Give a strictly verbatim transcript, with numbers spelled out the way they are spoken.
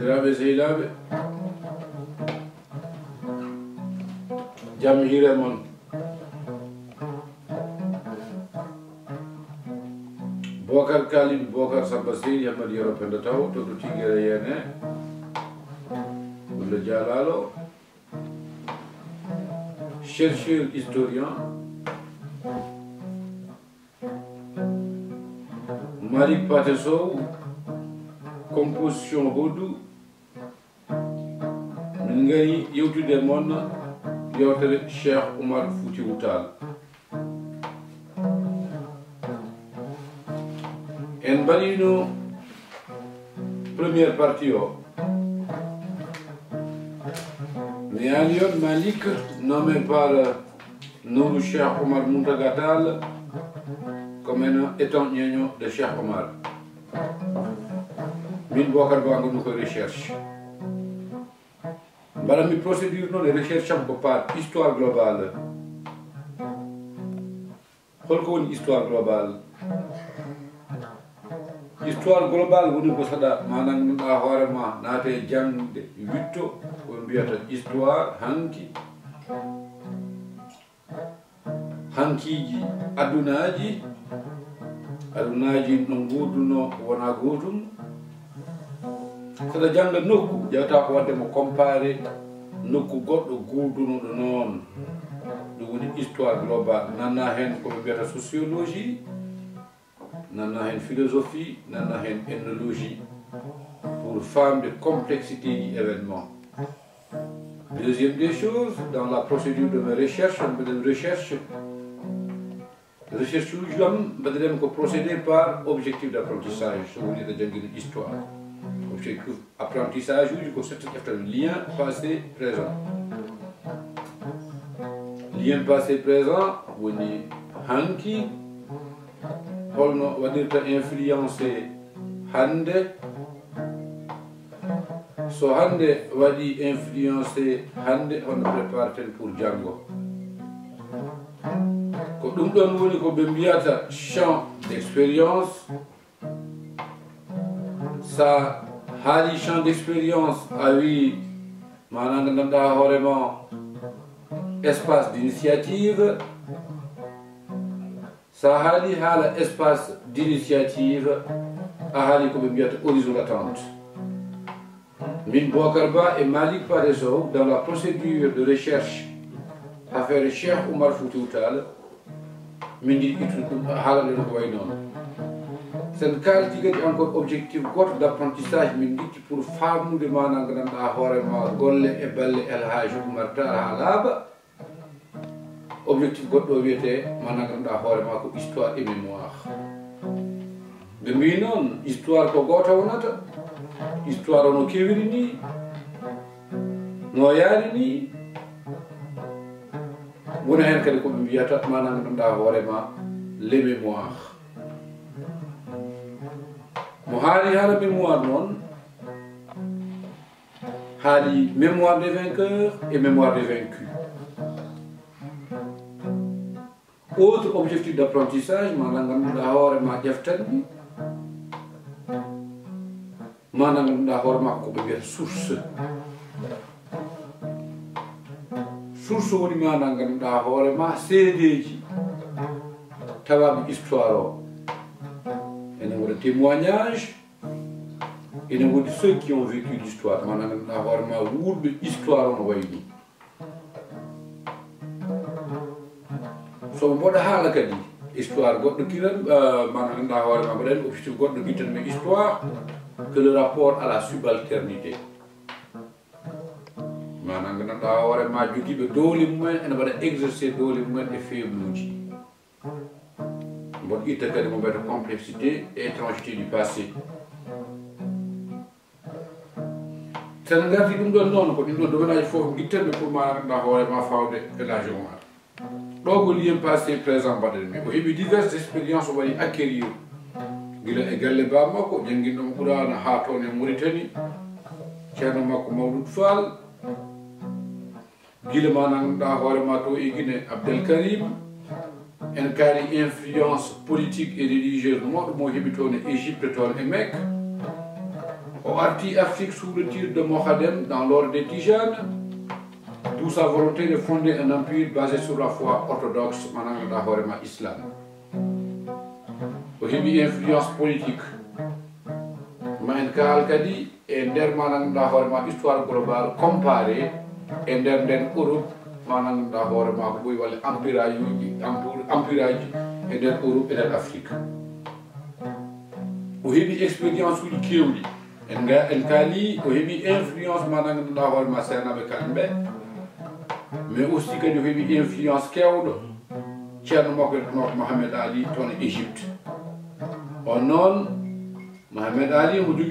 Sakiraaɓe e sehilaaɓe, jam hiire mon. Bocar Kalidou Bocar Samba Seydi Hamadi Yero Penda Taw, to to Tigere Yene, Wullo Jalalo, chercheur historien, Malick Pathé Sow, composition Vodou, min ngari yewtude e mon yewtere Cheikh Oumar Foutiyou Tall. En mbaɗino première partie o. Mi Alioune Malick, nommé par Nourou Cheikh Oumar Mountaga Tall comme étant ñeeño de Cheikh Oumar. Min Bocar Ba ngonmi koye recherche. Mbaɗanmi procédure noon e recherche am ko par histoire globale. Holko woni histoire globale? Histoire globale woni ko saɗa, maanaam, ganduɗa hoore ma, naate jangde, witto ko ɓe mbiyata histoire hanki, hankiiji adunaji, adunaji no ngurduno wona gotum. Saɗa janga nokku, ƴewta ko wadde mo comparé nokku goɗɗo gurdunoɗo noon. Ɗum woni histoire globale. Nanna hen ko ɓe mbiyata sociologie, nanna hen philosophie, nanna hen ethnologie, pour famde complexité ji événement. Deuxième des choses, dans la procédure de mes recherches, mbeɗen recherche, recherche uji am mbaɗiremi ko procédé par objectif d'apprentissage, so woni eɗa jangguini histoire. Objectif apprentissage uji ko sette ƴeftan lien passé présent. Lien passé présent woni hanki, holno waɗirta influencé hande, so hande waɗi influencé hande, holno prépareten pour janngo. Ko ɗum ɗon woni ko ɓe mbiyata champ d'expérience. Sa haali champ d'expérience, a wi, maanaam, nde ngannduɗaa hoore ma, espace d'initiative. Sa haali haala espace d'initiative, a haali ko ɓe mbiyata horizon d'attente. Min Bocar Ba e Malick Pathé Sow, dans la procédure de recherche affaire Cheikh Oumar Foutiyou Tall, min njiɗi ittude ɗum, haalande ɗum ko wayi noon. Sen kaaldi kadi encore objectif goto d'apprentissage min njiɗi pour famnude, maanaam, ganduɗa hoore ma, golle e balle El Hadji Oumar Tall haa laaɓa. Objectif goɗɗo o wiyete, maanaam, ganduɗa hoore ma ko histoire et mémoire. Ɓe mbi noon, histoire ko gooto wonata. Histoire o no kewiri ni, no yaari ni, wona heen kadi ko ɓe mbiyata, maanaam, ganduɗa hoore ma, les mémoires. Mo haali haala mémoire noon, haali mémoire des vainqueurs et mémoire des vaincus. Autre objectif d'apprentissage, maanaam, ganduɗa hoore ma ƴeftanmi, maanaam, ganduɗa hoore ma ko ɓe mbiyata source. Source woni, maanaam, ganduɗa hoore ma seedeji tawaɓe histoire o. Ene woodi témoignage, ene woodi ceux qui ont vécu l'histoire, maanaam, ganduɗa hoore ma wuurɓe histoire o no wayi ɗum. So mboɗo haala kadi histoire goɗɗo kiran, ah, maanaam, ganduɗa hoore ma mbaɗani objectif goɗɗo guittanmi histoire, que le rapport à la subalternité. Maanaam, ganduɗa hoore ma jogiiɓe doole mumen ene mbaɗa exercer doole mumen e feebluuji. Mboɗo itta kadi mo mbiyata complexité et étrangeté du passé. Sen ngarti ɗum ɗon noon, ko ɗin ɗo domaine aji fof guittanmi pour, maanaam, ganduɗa hoore ma fawde e la jomar. Ɗo ko lien passé présent mbaɗen mi. O heɓi diverses expériences o waɗi acquérir. Gila e galle baba makko, jannginɗo mo Qur'aana haa toon e Mauritanie. Ceerno makko Mawlud Fall. Gila, maanaam, ganduɗa hoore ma to e Guinée, Abdel Karim. En kaali influence politique et religieuse mawɗo mo heɓi toon e Égypte, toon e Mecque. O arti Afrique sous le tir de Mohaden dans l'ordre des Tijanes, d'où sa volonté de fonder un empire basé sur la foi orthodoxe, maanaam da hoore ma islam. O heɓi influence politique ma en kaal kadi e nder maanaam da hoore ma histoire globale comparée e nder nden Europe, maanaam da hoore ma ko ɓuri walla empire aji, empire aji e nder Europe e nder Afrique. O heɓi expérience uji kewɗi. En ga en kaali o heɓi influence maanaam da hoore ma seenaɓe kamɓe, mais aussi kadi o heɓi influence kewɗo ceerno makko e ɗono Mohamed Ali toon e Égypte. On noon Mohamed Ali omo jogii